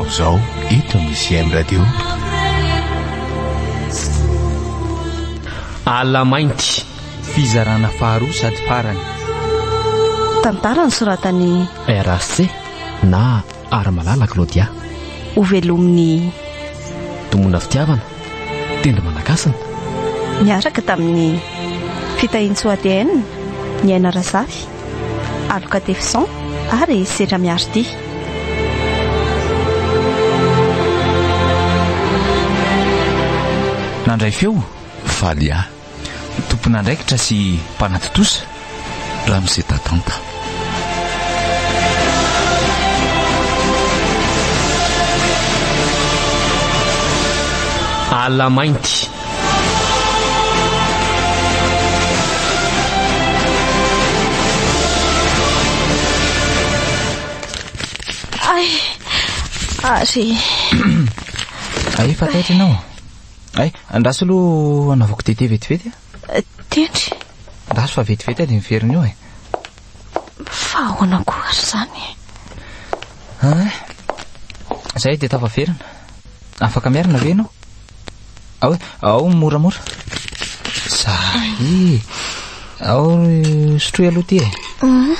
izao eto amin'ny CM Radio. Ala mainty. Fizarana faharoa sady farany. Tantara nosoratan'i. RAC na Harimalala Claudia. Hovelomin'i. Tomona fitiavana, Tendry Manakasina. Niaraka tamin'i Fitahiantsoa ADN, Niaina Razafy, Aloka Tefison ary Sedra Miaridia. Nandray feo? Faly ahy. Tompon'andraikitra sy mpanatontosa? Ramose Tatanta. Ala mainty. Ay, ary. Ay, efa taitra ianao. Ay, andraso aloha hanaovako dite vetivety a. Tendry. Andraso fa vetivety aho dia miverina eo e. Fa ahoana koa ary izany e? Ah, zay dia tafaverina. Afaka miarina ve ianao? Ao, ao moramora. Zay. Ao sotroy aloha ity e. Mhm.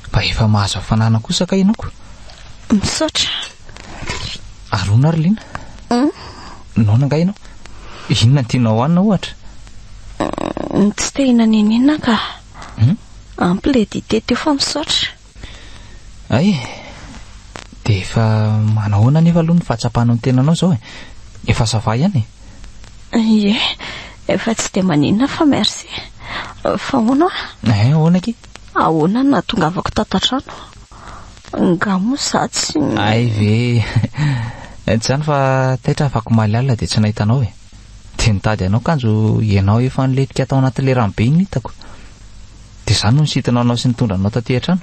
Mba efa mahazo hafanana kosa kay ianao ko. Misaotra. Arona ry Lina. Hmm? Noana angaha ianao? Inona no tianao hohanina ohatra? Hmm, tsy te hihinana n'inona ka. Hmm? Ampy ilay dite teo fa misaotra. Ay, dia efa manahoana anefa aloha ny fahatsapanao ny tenanao izao e? Efa ça va ihany e? Ie, efa tsy dia maninona fa merci. Fa hono ah? Eh, ahoana akia? Ahoana no nahatongavako tato an-trano? Nga moa za tsy. Hay ve. Tsy izany fa taitra aho afakomaly alina dia tsy nahita anao e. Dia nitady anao kanjo ianao efa nilentika tao anatin'ilay ranobe iny no hitako. Dia izaho no nisintona anao sy nitondra anao taty an-trano.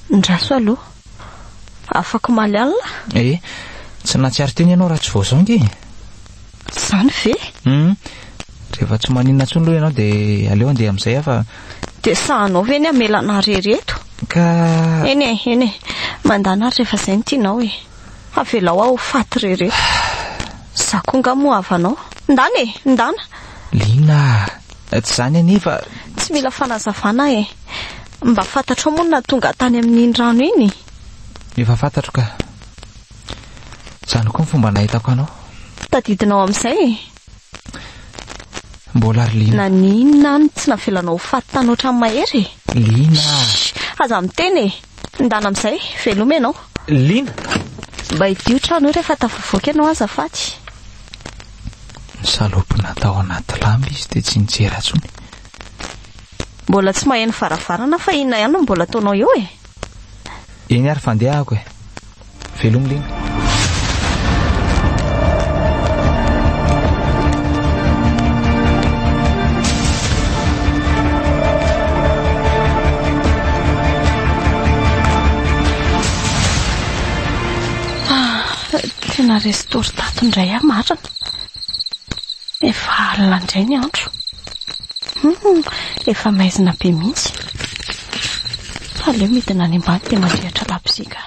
Ndraso aloha. Afakomaly alina? Ee. Tsy nahatsiaro tena ianao raha tsy vao izao ange e. Izany ve? Hum. Rehefa tsy maninona intsony aloha ianao dia aleo handeha amin'izay aho fa... Dia sahanao ve ny hamela anà irery eto? Ka... Eny e, eny e. Mandàna ary rehefa izay no tianao e. Avelao aho ho faty irery eto. Izaho koa angaha moa havanao? Ndana e! Ndana! Lina a! Tsy izany anie fa... Tsy mila fanazavana aho e. Mba fantatrao moa ny nahatonga ahy tany amin'iny rano iny? Efa fantatro ka. Izany koa ny fomba nahitako anao. Tadidinao amin'izay e? Mbola ry Lina. Naninona aho no tsy navelanao ho faty tany ohatran'ny mahery e? Lina a! Shh! Aza miteny e! Ndana amin'izay, veloma ianao. Lina! Mba hidio trano io rehefa tafavoaka ianao azafady. Nisalobona tao anaty lamba izy dia tsy nijery intsony. Mbola tsy maheno varavarana fa inona ihany no mbola ataonao eo e? Eny ary fa andeha ahako e. Velomy Lina. Ah, tena restory tato indray aho marina. Efa alina indray ny andro. Hum, efa maizina be mihitsy. Aleo midina any ambany dia mandrehitra labozia ka.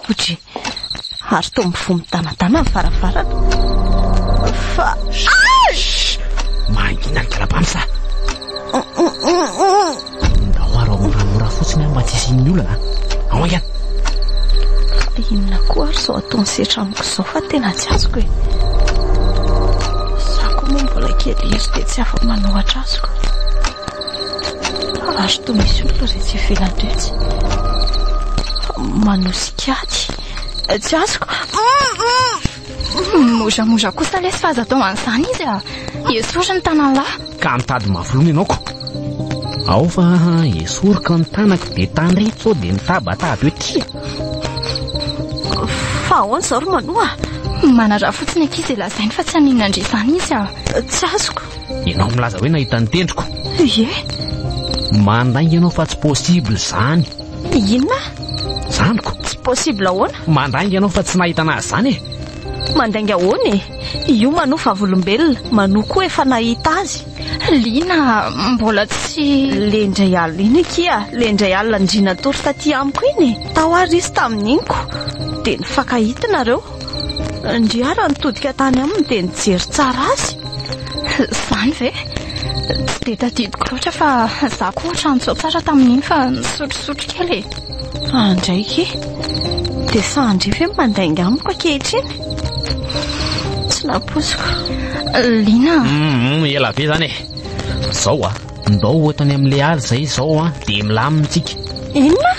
Odry, ary toa mivoha midanadana ny varavarana. Fa... Mangina ny kalabamsa. Ndao ary ao moramora fotsiny aho mba tsy hisian'ny olana. Ao haingana. Fa inona koa ary izao ataon'i Setra amiko izao fa tena tsy azoko e. Za koa moa mbola kely hery dia tsy afa-manohatra azy ko. Ary toa misy olona retsy ivelany retsy. Manosika ady. Tsy azoko. Moramora kosa lesy fa aza atao an'izany izy a. Esory ny tanan'lah. Ka mitady mafy loha ianao ko. Ao fa esoriko ny tanako dia tandremo sao dia mitabataba eo ty. Fa ahoana izao ry Manoa? Manaraha fotsiny akia izay lazainy fa tsy haninona ndry izany izy a. Tsy azoko. Ianao milaza hoe nahita ny tendroko. Ie. Mandainga ianao fa tsy possible izany. Inona? Izany ko. Tsy possible ahoana? Mandainga ianao fa tsy nahita anazy izany e. Mandainga ahoana e? Io Manoa vavolombelona, Manoa koa efa nahita azy. Lina, mbola tsy. Le indray alina iny akia, le indray alina ndry natory taty amiko iny e. Tao ary izy tamin'iny ko. Dia nifankahita nareo. Ndry ary nitodika tany aminy dia nijery tsara azy. Izany ve? Tsy dia tadidiko loatra fa za koa ohatran'ny tsy ao tsara tamin'iny fa nisotrosotro kely e. Andray ke. Dia sahy ndry ve mandainga amiko ankehitriny? Tsy nampoiziko. Lina. Hum, ela be zany e. Zao a, ndao ho tany amin'le ala izay izao a, dia milamina tsika. Inona?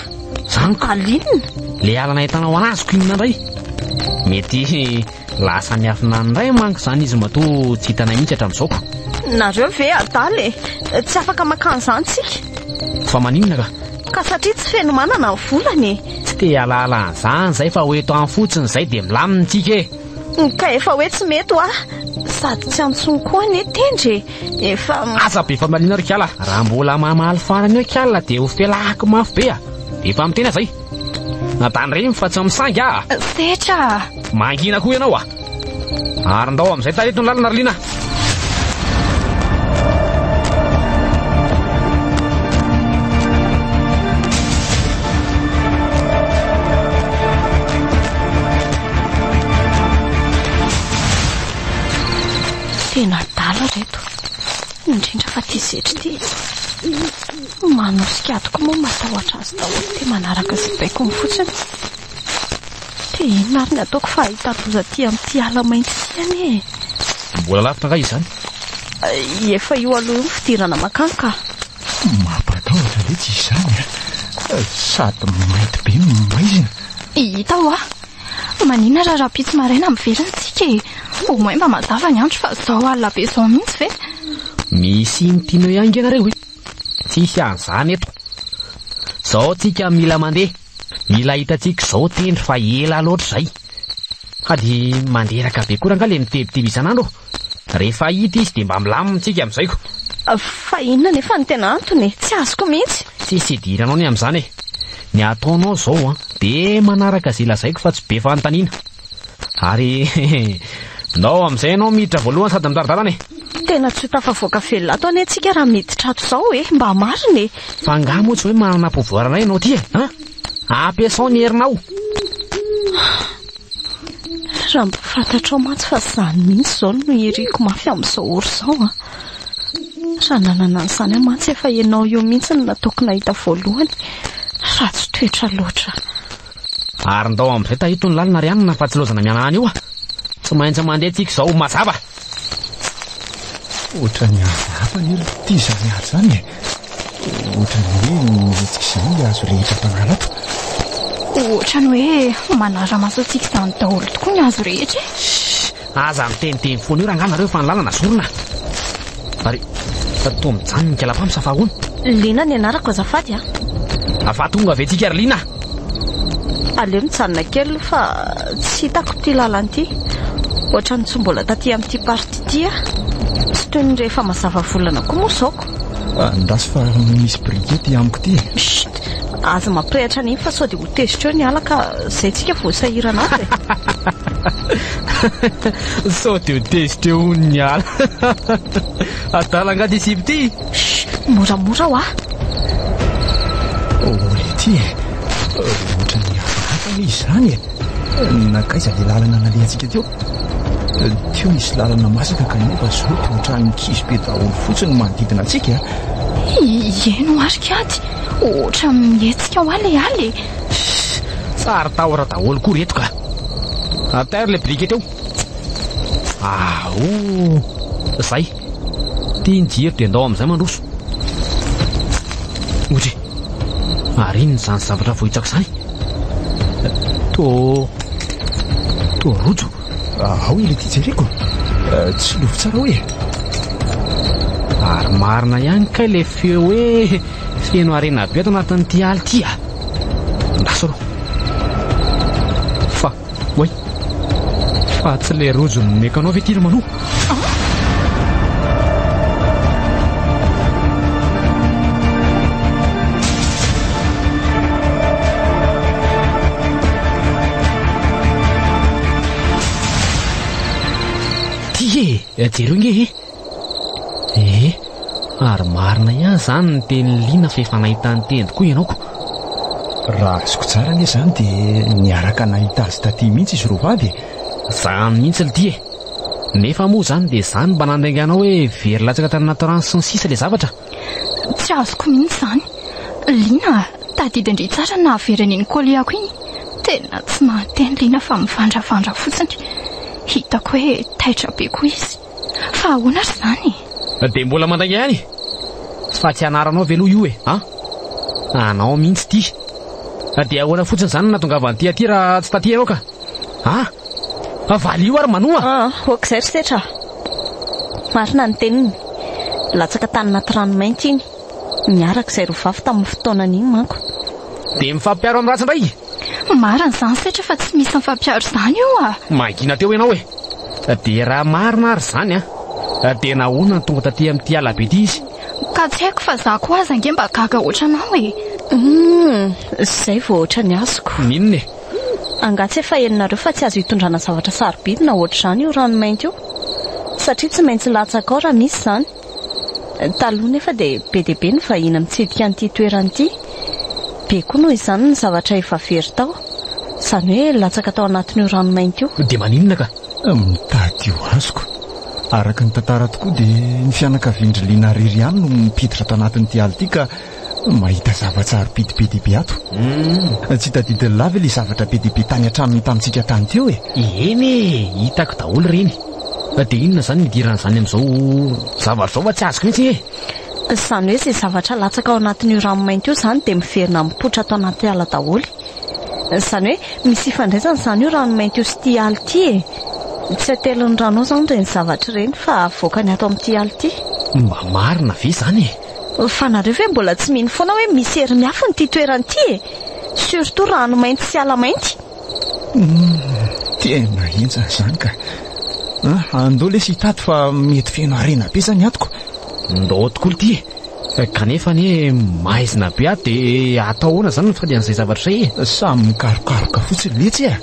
Zany ka. Alinona? Le ala nahitanao an'azoko inona indray? Mety lasa niafina any indray manko izany izy matoa tsy hitanay mihitsy hatramin'izao ko. Nareo ve adala e? Tsy afaka makany izany tsika. Fa maninona ka? Ka satria tsy feno manana ny volana e. Tsy te hialahala an'izany izay fa ho eto any fotsiny izay dia milamina tsika e. Ka efa hoe tsy mety hoa. Sady tsy antsony koa anie tendry e. Efa. Aza be famaliana ry kala. Raha mbola mamaly farany eo kala dia ho felahako mafy be a. Efa miteny aho zay. Tandremo fa tsy misangy ah. Setra. Mangina koa ianao ah. Ary ndao amin'izay tareto ny lalana ry Lina. Tena adala reto. Indrindra fa ty zetry ty. Manosika ato koa moa matahotra azy daholo ty manaraka izay baikony fotsiny. Dia inona ary ny ataoko fa hahita loza aty amin'ity ala mainty ity anie e. Mbola lavitra angaha izany? Efa io aloha io ny fidirana mankany ka. Mampatahotra letsy izany a! Sady mainty be no maizina. Hita hoa. Maninona raha rahampitso maraina miverina tsika e? Au moins mba mazava ny andro fa zao alina be zao mihitsy ve? Misy inona tianao ihany nge nareo e! Tsisy an'izany eto. Zao tsika mila mandeha. Mila hitantsika izao tendry fa ela loatra izay. Sady mandreraka be koa rangahy le mitebiteby isan'andro ô. Rehefa hita izy dia mba milamina tsika amin'izay ko. Fa inona anefa no tena antony e? Tsy azoko mihitsy. Tsisy idiranao ny amin'izany e. Ny ataonao izao an, dia manaraka izay lazaiko fa tsy be fanontaniana. Ary ndao amin'izay ianao miditra voalohany sady mitari-dalana e. Tena tsy ho tafavoaka velona ato anie tsika raha miditra ato izao e, mba marina e. Fa angaha moa tsy hoe manana pouvoir anay ianao ity e, an? Ampiasao ny herinao. Raha mba fantatrao mantsy fa izany mihitsy izao no iriko mafy amin'izao ora izao an. Raha nanana an'izany aho mantsy efa ianao io mihitsy no nataoko nahita voalohany. Ratsy toetra loatra. Ary ndao amin'izay tahito ny lalana ry anona fa tsy lozana mihanahana io a! Tsy maintsy mandeha tsika izao mazava! Ohatran'ny hafahafa anie ry ty izany ala izany e! Ohatran'ny hoe mihetsika izany ilay hazo rehetra ato an'ala ato. Ohatran'ny hoe manara-maso antsika izany daholo tokoa ny hazo rehetra e! Shh! Aza miteniteny foana eo rangahy nareo fa ny lalana zorina. Ary toa mijanona ny kalapam sa fa ahoana? Lina ny anarako azafady a. Fa tonga ve tsika ry Lina? Aleo mijanona kely aloha fa tsy hitako ity lalana ity. Ohatran'ny tsy mbola taty amin'ity partie ity aho. Tsy toy ny rehefa mazava volana koa moa izao ko. Andraso fa misy briquet ity amiko ity e. Chut! Aza mampirehitra an'iny fa sao dia ho tezitra eo ny ala ka izay tsika vao sahirana ato e. Sao dia ho tezitra eo hono ny ala. Adala angaha ity sipa ity? Chut! Moramora hoa. Oh ity e! Ohatran'ny hafahafa anie izany e! Nankaiza ilay lalana nalehantsika teo? Teo nisy lalana masaka kanefa izao toa ohatran'ny kizo be daholo fotsiny ny manodidina antsika. Eny hoa ry kiady, ohatran'ny mihetsika hoa ilay ala e! Tsary tahotra daholo koa reto ka! Atairo ilay briquet teo. Aoo! Zay! Ty ny jiro dia ndao amin'izay mandroso. Ohatry! Ary inona izany zavatra voahitsako izany? Toa toa rojo. Ao ilay ty jereko. Tsy lovy tsara hoe. Ary marina ihany kay ilay feo hoe feno harena be ato anatin'ity ala ity ah. Andraso aloha. Fa oay. Fa tsy ilay rojo nomeko anao ve ity ry Manoa? Ty e, jereo nge e. Eh. Ary marina ihany izany ny tenin'i Liana fa efa nahita an'i Tendry koa ianao ko. Raha azoko tsara anie izany dia niaraka nahita azy taty mihitsy izy roavavy e. Izany mihitsy lty e. Nefa moa izany dia izany mba nandainganao hoe very latsaka tany anaty rano sy ny sisa ilay zavatra. Tsy azoko mihitsy izany. Liana a, tadidy ndry tsara ny nahavery an'iny colis-ako iny. Tena tsy mahateny Liana fa mivandravandra fotsiny. Hitako hoe taitra be koa izy. Fa ahoana ary izany e? Dia mbola mandainga ihany? Fa tsy anaranao ve aloha io e, an? Anao mihitsy ity. Dia ahoana fotsiny izany no nahatongavan'ity aty raha tsy taty ianao ka? An? Valio ary manoa! An, ok izay ry Setra a! Marina ny teniny. Latsaka tany anaty rano mainty iny. Niaraka izay roa vavy tamin'ny fotoanan'iny manko. Dia mifampiaro amin'ny ratsy indray? Marina izany Setra fa tsy misy mifampiaro izany io a! Mangina teo ianao e! Dia raha marina ary izany an! Dia nahoana no tonga taty amin'ity ala be ity izy? Ka tsy haiko fa za koa aza ange mba gaga ohatranao e! Humm! Izay vao ohatran'ny azoko. N'inona e? Angaha tsy efa henonareo fa tsy azo itondrana zavatra sarobidy na ohatr'izany io rano mainty io? Satria tsy maintsy latsaka ao raha misy izany. Taloha nefa dia be dia be ny vahiny mitsidika an'ity toerana ity. Be koa noho izany ny zavatra efa very tao. Izany hoe latsaka tao anatin'io rano mainty io. Dia maninona ka? Mitady ho azoko. Araka ny tantara tokoa dia ny fianakavian-dry Lina irery ihany no mipiditra ato anatin'ity ala ity ka mahita zava-tsarobidy be dia be ato. Tsy tadidin'i Lahy ve ilay zavatra be dia be tany an-tranony tamintsika tany teo e? Eny e, hitako daholo ireny. Dia inona izany no idiran'izany amin'izao zavatra izao fa tsy azoko mihitsy e! Izany hoe izay zavatra latsaka ao anatin'io rano mainty io izany dia miverina mipoitra ato anaty ala daholo. Izany hoe misy ifandraisany izany io rano mainty io sy ity ala ity e! Tsy atelin'ny rano ao izany ireny zavatra ireny fa avoakany ato amin'ity ala ity. Mba marina ve izany e? Fa nareo ve mbola tsy mino foana hoe misy hery miafina ity toerana ity e? Surtout rano mainty sy ala mainty. Humm, tena henjana izany ka. Andao lesy hitady fa mety feno harena be izany atoko. Ndao tokoa ity e! Kanefa anie maizina be ato dia atao ahoana izany ny fitady an'izay zavatra izay e? Samy mikarokaroka fotsiny letsy e!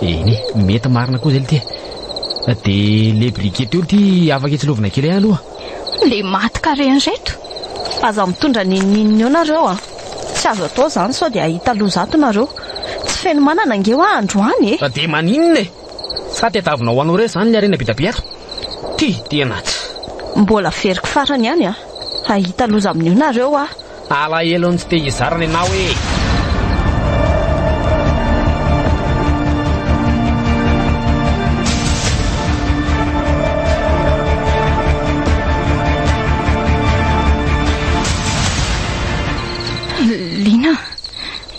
Eny e, mety marina koa izay lty e! Dia le briquet teo lty afaka hitsilovina kely ihany aloha. Le maty karena ireto. Aza mitondra n'inon'inona eo nareo a! Tsy azo atao izany sao dia hahita loza ato nareo. Tsy feno manana ange hoa androany e! Dia maninona e! Sa tadiavinao ho anao irery izany ny harena be dia be ato? Ty tena tsy. Mbola averiko farany ihany a! Hahita loza amin'io nareo a! Alahelon'ny tsy te hizara ny anao e! Lina,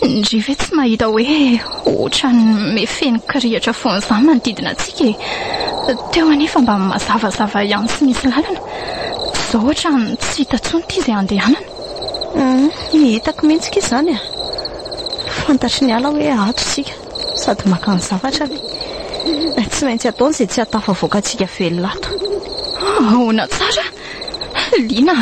ndry ve tsy mahita hoe ohatran'ny mefeno kirihitra foana izany manodidina antsika e? Teo anefa mba mazavazava ihany sy misy lalana. Izao ohatran'ny tsy hita intsony ity izay andehanana. Hum, hitako mihitsy akia izany e. Fantatry ny ala hoe ato isika sady maka ny zavatrany. Tsy maintsy ataony izay tsy hahatafavoaka antsika velona ato. Ahoana tsara? Liana,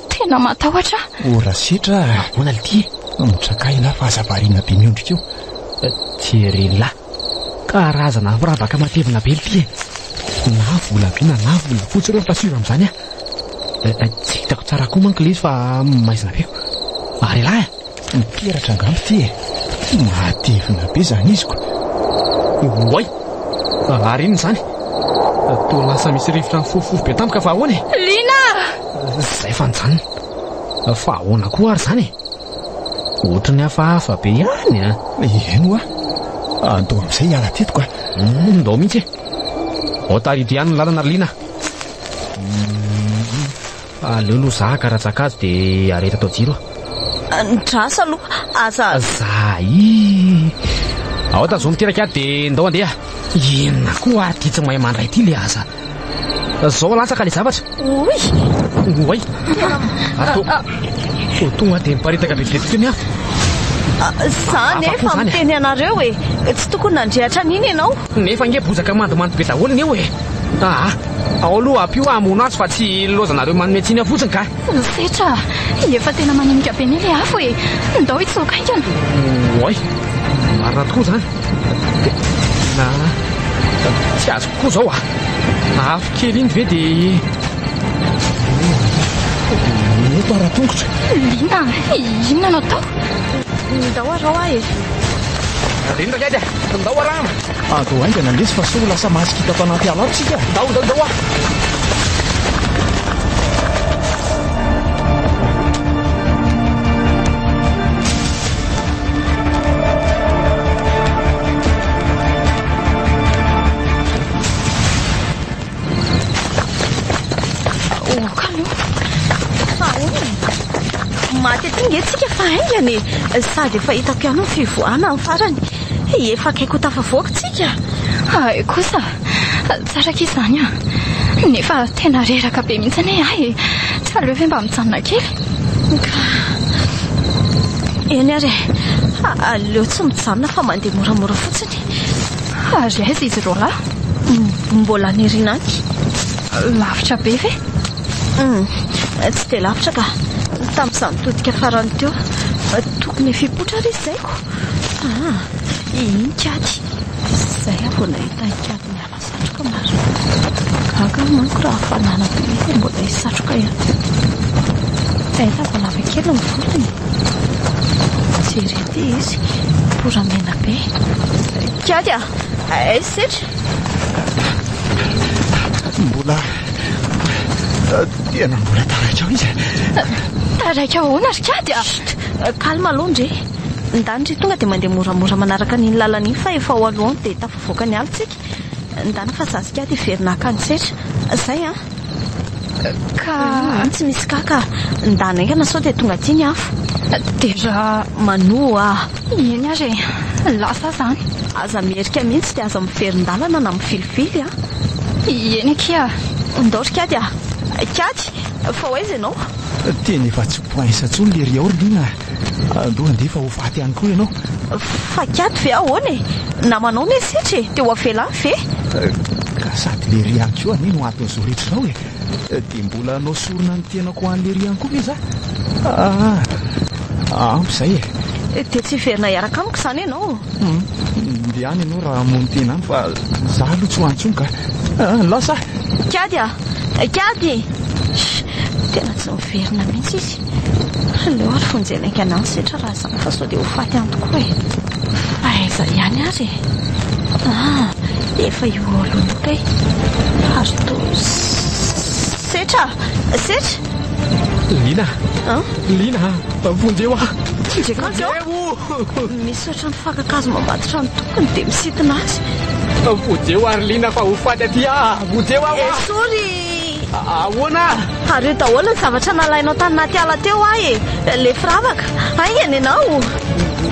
tena matahotra aho. O Rasetra a! Ahoana lty e? Mitraka elah fa aza variana be miondrika eo. Jeren'lah. Karazana firavaka matevina be lty e! Na volamena na volafotsy ireo fa sûr amin'izany aho. Tsy hitako tsara koa manko ilay izy fa maizina be. Ary elah e! Miteratra angamba ity e! Matevina be izany izy ko! Oay! Ary inona izany? Toa lasa misy rivotra mifofofofo be tampoka fa ahoana e? Lina! Izay fa nijanona. Fa ahoana koa ary izany e? Ohatry ny hafahafa be ihany a! Eny hoa! Andao amin'izay hiala teto ka! Ndao mihitsy e! Ao tarito ihany ny lalana ry Lina. Aleo aloha za haka ratsan-kazo dia areta atao jiro a. Ndraso aloha, aza. Zay. Ao tazomy teraka ato dia ndao andeha. Inona koa ary ity tsy mahay mandray ity le aza. Zao latsaka le zavatra. Oy. Oay. Ato. Tonga dia miparitaka vetivety teo ny afo. Za nefa miteny anareo e, tsy tokony nandrehatra an'iny ianao. Nefa ange bozaka mandomando be daholo ny eo e. Aa, ao aloha ampio hamono azy fa tsy lozanareo manome tsiny eo fotsiny ka. Setra a, efa tena manenika be anie le afo e, ndao hitsoaka haingana. Oay, marina tokoa izany. Tena tsy azoko koa izao a. Afo kely iny ve dia. Eto ara-tongotra. Lina, inona no atao? Ndao arao aho e. Reny Rakady a! Ndao arahana! Andao haingana lesy fa sao ho lasa masikita ato anaty ala ato isika. Ndao, ndao, ndao a! Oka aloha. Fa ahoana e? Maty aty nge tsika fa haingana e. Sady efa hitako ihany ny fivoahana amin'ny farany. Efa akaiky ho tafavoaka tsika. Hay kosa, tsara akia izany an. Nefa tena reraka be mihitsy anie ahy e. Tsy aleo ve mba mijanona kely? Ka. Eny ary e. Aleo tsy mijanona fa mandeha moramora fotsiny. Ary aiza izy roalahy? Mbola any aoriana any. Lavitra be ve? Hum, tsy dia lavitra ka. Tamin'izaho nitodika farany teo, tokony efa hipoitra ary izy izay ko. Ah, iny kiady. Izay aho vao nahita an'i Kiady niala satroka marina. Gaga aho manko raha hafanana be io dia mbola hisatroka ihany. Hay lavalava kely ny volony. Jereo ity izy, mora mena be. Kiady a! Aiza setra? Mbola tena mbola taraiky ao izy. Taraiky ahoana ry Kiady a? Chut! Calme aloha ndry. Ndany ndry tonga dia mandeha moramora manaraka an'iny lalana iny fa efa ao aloha any dia tafavoaka ny ala tsika. Ndana fa za sy Kiady hiverina haka an'i Setra. Zay an! Ka. Tsy misy ka ka. Ndana haingana sao dia tonga aty ny afo. Dia raha. Manoa a! Eny ary e! Lasa aho izany. Aza miherika mihitsy dia aza miverin-dalana na mivilivily a! Eny akia. Ndao ry Kiady a! Kiady! Fa ho aiza ianao? Tena efa tsy poince intsony lery ao ry Lina a! Andao handeha fa ho faty ihany koa ianao. Fa Kiady ve ahoana e? Namanao ne setra e! Dia ho avela any ve? Ka sady lery ihany koa anie no anton'izao rehetra izao e! Dia mbola hanao sorona ny tenako ho an'i lery ihany koa ve za? Aa! Ampy izay e! Dia tsy hiverina hiaraka amiko izany ianao? Hum, ndeha any ianao raha hamono tena any fa za aloha tsy ho any intsony ka. Lasa aho! Kiady a! Kiady! Sh! Tena tsy miverina mihitsy izy. Aleo ary vonjena haingana any setra raha izany fa sao dia ho faty any tokoa e. Fa aiza ihany ary e? Ah, efa io aloha io kay. Ary toa Setra! Setra! Lina! An? Lina! Vonjeo aho! Vonjeo! Misy ohatran'ny fakan-kazo mamatotra ny tompony dia misintona azy. Vonjeo ary Lina fa ho faty aty aho! Vonjeo aho! Esory! Ahoana? Ario daholo ny zavatra nalainao tany anaty ala teo aho e! Ilay firavaka! Haingana ianao!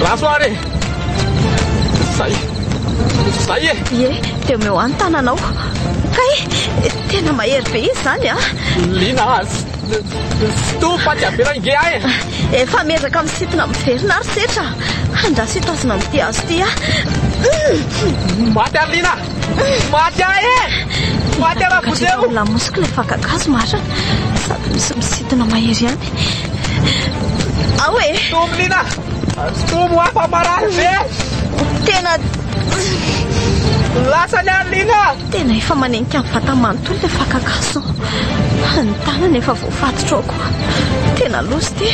Raso ary e! Zay! Zay e! Ie, dia omeo ahy ny tananao. Kay! Tena mahery be izy izany an! Lina a! Stop fa tsy avela inge ahy e! Efa miezaka misintona miverina ary setra! Andraso hitazona amin'ity hazo ity aho. Maty aho Lina! Maty aho e! Maty aho Rakoto eo! Lamosiko ilay fakan-kazo marina. Sady misy misintona mahery ihany. Ao e! Stop Lina! Stop ho aho fa marary be! Tena... Lasa ny ahy Lina! Tena efa manenika ny vata manontolo ilay fakan-kazo. Ny tanana efa voafatotra ao koa. Tena loza ity.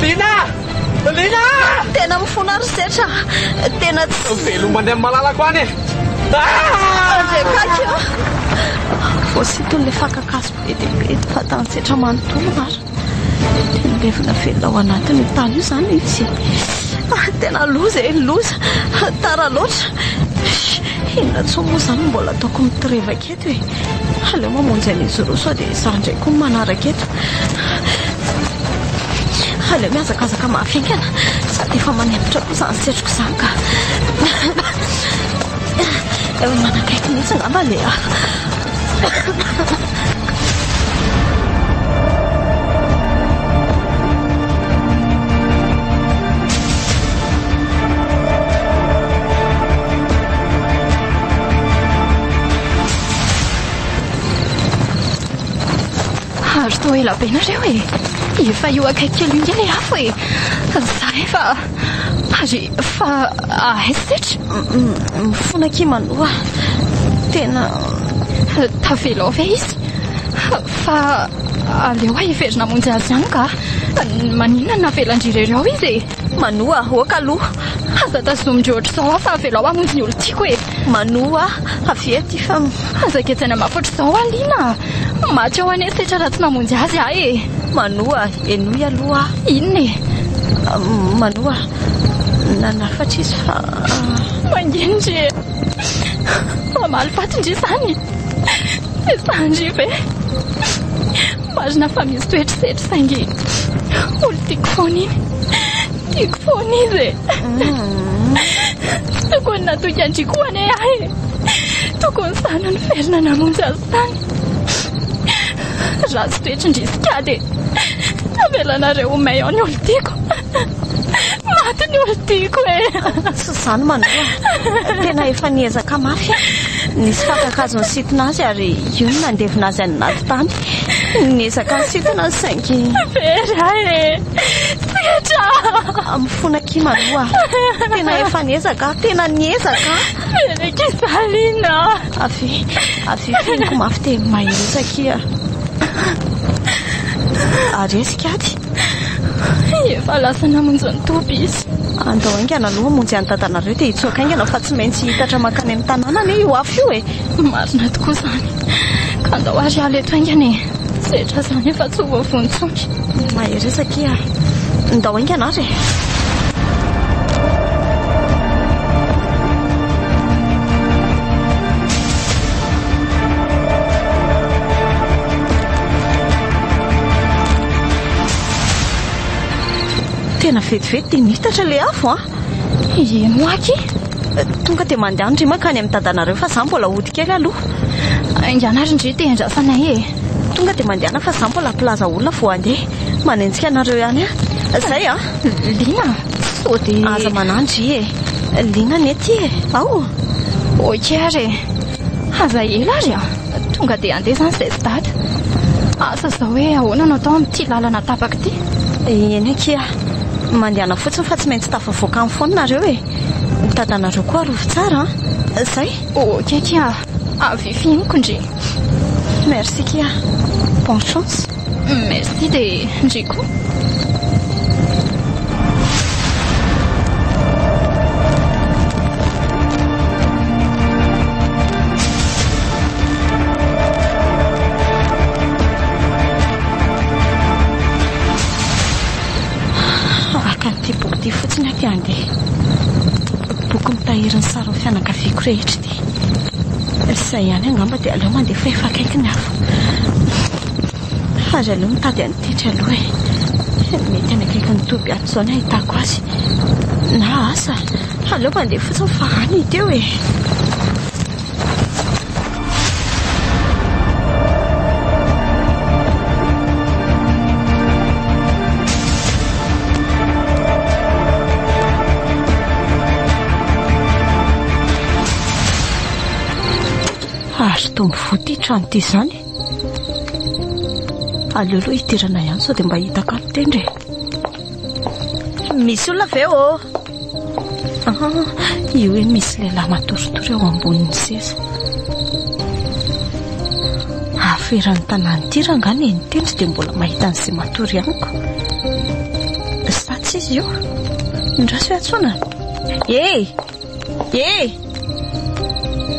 Lina! Lina! Tena mifona ry setra. Tena tsy... Veloma any amin'ny malalako any e! Ah! Andriakaiky eo. Voasinton'ilay fakan-kazo be dia be ny vatan'i Setra manontolo marina. Dia nilevina velona ao anatin'io tany io izany izy. Ah, tena loza e, loza. Tara loatra. Inona intsony moa izany no mbola ataoko mitorevaka eto e? Aleo mamonjy an'izy roa sao dia izaho indray koa no manaraka eto. Aleo mihazakazaka mafy haingana. Sady efa manempotra koa izany setroka izany ka. Efa manakaiky mihitsy angamba ilay afo. Ary toa ela be nareo e! Efa io akaiky kely io nge le afo e! Za efa... Ary fa aiza setra? Mifona akia manoa. Tena... Tavela ao ve izy? Fa... Aleo aho hiverina hamonjy azy ihany ka. Maninona no navelan-dry irery ao izy e? Manoa, ok aloha. Aza tazomin-dry ohatr'izao aho fa avelao hamonjy ny olon-tiako e. Manoa, avia aty fa. Aza gejaina mafy ohatr'izao aho Lina a. Maty ao anie setra raha tsy mamonjy azy aho e. Manoa, henoy aloha aho. Inona e? Manoa, nanafatra izy fa. Manginy ndry e. Mamaly faty ndry izany. Tsy sahy ndry ve? Marina fa misy toetra setra saingy olon-tiako foana iny. Tiako foana izy e. Tokony natoky an-dry koa anie aho e. Tokony sahy no niverina namonjy azy tany. Ratsy toetra ndry Sika dia avelanareo ho may ao ny olon-tiako. Maty ny olon-tiako e. Tsy izany Manoa. Tena efa niezaka mafy aho. Nisy fakan-kazo nisintona azy ary io no nandevina azy any anaty tany. Niezaka nisintona azy saingy. Very aho e. Setra. Mifona akia Manoa. Tena efa niezaka aho. Tena niezaka aho. Very akia Salina. Avia, avia fihiniko mafy dia mahereza akia. Ary aiza Ikady? Efa lasa namonjy ny toby izy. Andao haingana aloha hamonjy an'i dadanareo dia hitsoaka haingana fa tsy maintsy hitatra mankany amin'ny tanàna anie io afo io e! Marina tokoa izany. Ka andao ary hiala eto haingana e! Setra izany efa tsy ho voavono intsony. Mahereza akia. Ndao haingana ary e! Tena vetivety dia nitatra ilay afo an! Eny ho aky! Tonga dia mandeha ndry mankany amin'ny dadanareo fa za mbola hody kely aloha. Haingana ary ndry dia andrasanay e! Tonga dia mandehana fa za mbola hampilaza olona vao handeha. Manenjika anareo ihany aho. Zay an! Lina, sao dia. Aza manahy ndry e! Lina anie ity e! Ao! Ok ary e! Aza ela ary an! Tonga dia handeha izany izay sy dada. Asa izao hoe ahoana no atao amin'ity lalana tapaka ity? Eny akia. Mandehana fotsiny fa tsy maintsy tafavoaka any foana nareo e! Ny dadanareo koa arovy tsara an! Zay! Ok akia, avia fihiniko ndry. Merci akia. Bonne chance. Merci dia ndry koa. Haka an'ity boky ity fotsiny aho dia handeha. Boky mitahiry ny sarin'ny fianakaviako rehetra ity. Izay ihany angamba dia aleo mandeha fa efa akaiky ny afo. Ary aleo mitady an'i Titra aloha e. Mety any akaikin'ny toby ato izao ny ahitako azy. Na asa, aleo mandeha fotsiny fa any hita eo e. Ary toa mivoha ity trano ity izany. Aleo aloha hidirana ihany sao dia mba hitako any tendry e. Misy olona ve ô? Ah, io hoe misy lehilahy matoritory eo ambonin'ny seza. Afo eran'ny tanàna ity rangahy ny tendry dia mbola mahita an'izay matory amiko. Sa tsy izy io? Ndraso hoe antsoina. Hey! Hey!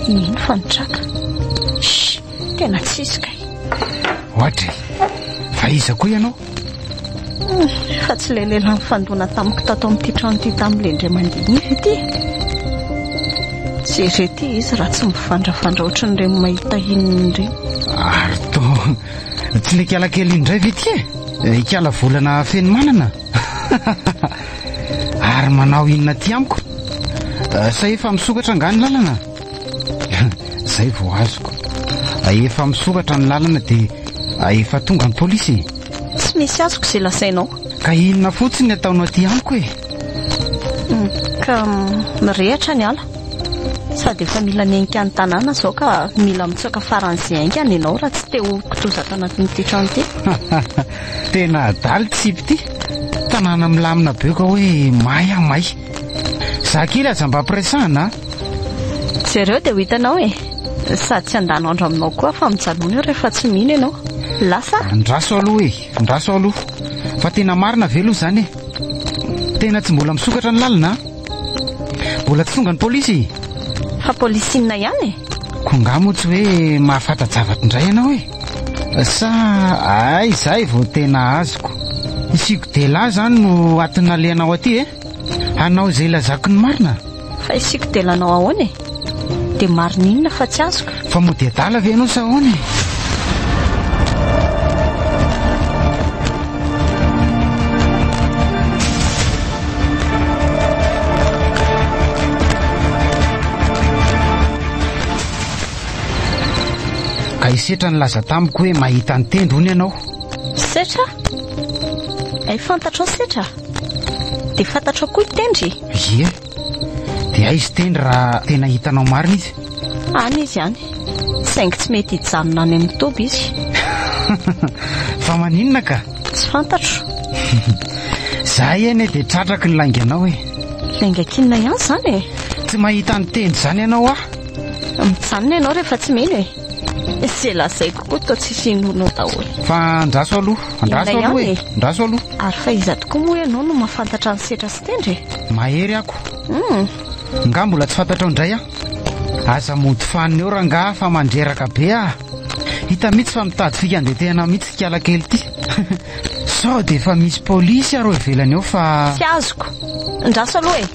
Ino fa nitraka? Shh! Tena tsisy kay. Ohatry, fa iza koa ianao? Fa tsy ilay lehilahy nifandona tamiko tato amin'ity trano ity tamin'ilay indray mandeha iny ve ity? Jereo ity izy raha tsy mivandravandra ohatran'ireny mahita inona ireny. Ary toa tsy ilay ikala kely iny indray ve ity e? Ikala volana fenomanana? Ary manao inona aty amiko? Sa efa misokatra angaha ny lalana? Zay vao azoko. Efa misokatra ny lalana dia efa tonga ny polisy e. Tsy misy azoko izay lazainao. Ka inona fotsiny ny ataonao aty amiko e? Hmm, ka mirehatra ny ala. Sady efa mila nenika ny tanàna izao ka mila mitsoaka faran'izay haingana ianao raha tsy te ho kitoza ato anatin'ity trano ity. Tena adala ity sipa ity. Tanàna milamina be ka hoe may aho may. Za kely aza mba ampiresahana a. Jereo dia ho hitanao e. Sady tsy handany andro aminao koa fa mijanona eo rehefa tsy mino ianao. Lasa? Andraso aloha e, andraso aloha. Fa tena marina ve aloha izany e? Tena tsy mbola misokatra ny lalana a? Mbola tsy tonga ny polisy? Fa polisy inona ihany e? Ko nga moa tsy hoe mahafanta-javatra indray ianao e? Sa ay izay vao tena azoko. I Sikodela izany no atina alehanao aty e? Hanao izay ilazako ny marina? Fa i Sikodela hanao ahoana e? Dia marina inona fa tsy azoko? Fa mody adala ve ianao sa ahoana e? Ka i Setra nilaza tamiko hoe mahita ny tendro hono ianao. Setra? Hay fantatrao Setra? Dia fantatrao koa i Tendry? Ie. Dia aiza i Tendry raha tena hitanao marina izy? Any izy any. Saingy tsy mety hijanona any amin'ny toby izy. Fa maninona ka? Tsy fantatro. Zahay anie dia tratraky ny lainganao e. Lainga kinona ihany izany e? Tsy mahita ny Tendry izany ianao aho. Mijanona ianao rehefa tsy mino e. Izay lazaiko koa toa tsisy inoanao daholo. Fa andraso aloha, andraso aloha e, andraso aloha. Ary fa iza tokoa moa ianao no mahafantatra an'i Setra sy Tendry e? Mahery ako. Hmm. Nga mbola tsy fantatrao indray aho? Aza mody fanina eo rangaha fa mandreraka be aho. Hita mihitsy fa mitady fikandetehana mihitsy ikala kely ity. Sao dia efa misy polisy ary eo ivelany eo fa... Tsy azoko. Andraso aloha e.